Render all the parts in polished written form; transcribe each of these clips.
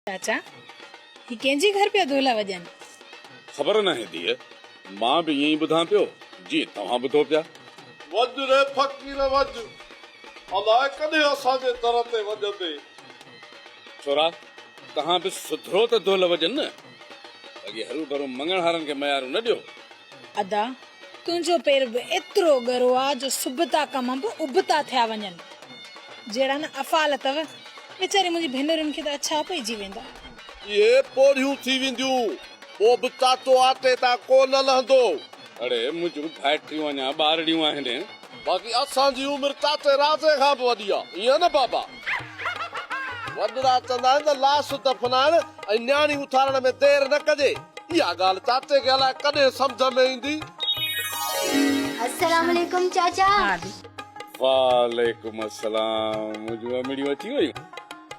چاچا، هي ڪنهن جي گهر پيا دهلا وڄن؟ خبر ناهي ڌيء، مان به ائين ئي ٻڌان پيو، جيئن توهان ٻڌو پيا. وڄ ري فقير وڄ، الاء ڪڏهن اسان جي در تي وڄندي. ڇورا، توهان به سڌرو ته دهل وڄن نه، باقي هروڀرو مڱڻهارن کي ميارون نه ڏيو. ادا، تنهنجو پير به ايترو ڳرو آ جو سبتا ڪم به ابتا ٿيا وڃن. جهڙا نه افعال اٿو، ويچاري منهنجي ڀينرن کي ته اڇا پئجي ويندا. اهي پوڙهيون ٿي وينديون، پوء به چاچو آٽي تان ڪو نه لهندو. اڙي منهنجون ڀائٽيون اڃا ٻارڙيون آهن. باقي اسان جي عمر چاچي راضي کان به وڏي آ، ائين نه بابا؟ وڏڙا چوندا آهن ته لاش دفنائڻ ۽ نياڻي اٿارڻ ۾ دير نه ڪجي. اها ڳالهه چاچي کي الائي ڪڏهن سمجهه ۾ ايندي. السلام عليڪم چاچا. وعليڪم السلام منهنجون امڙيون اچي ويون.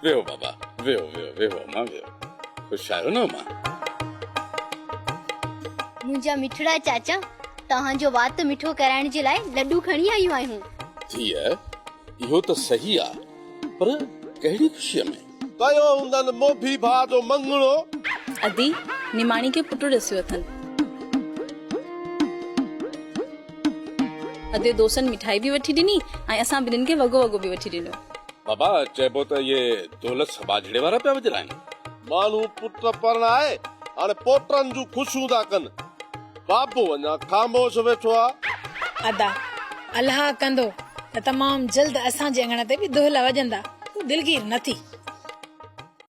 ويهو بابا ويهو ويهو ويهو امان ويهو. خوش آهيو نه امان. منهنجا مٺڙا چاچا توهان جو وات مٺو ڪرائڻ جي لاء لڏون کڻي آيون آهيون. ڌيء اهو ته صحيح آ پر ڪهڙي خوشيء ۾؟ ڪيو هوندن موڀي ڀاء جو مڱڻو. ادي، نماڻي کي پٽ ڏسيو اٿن. ادي دوستن مٺائي به وٺي ڏني ۽ اسان ٻنهين کي وڳو وڳو به وٺي ڏنو. بابا، چئبو ته اهي دولت سٻاجهڙي وارا پيا وڄرائن. ماڻهو پٽ پرڻائي هاڻي پوٽن جون خوشيون ٿا ڪن. بابو اڃا خاموش ويٺو آ. ادا، الله ڪندو ته تمام جلد اسان جي اڱڻ تي به دهل وڄندا، تون دلگير نه ٿي.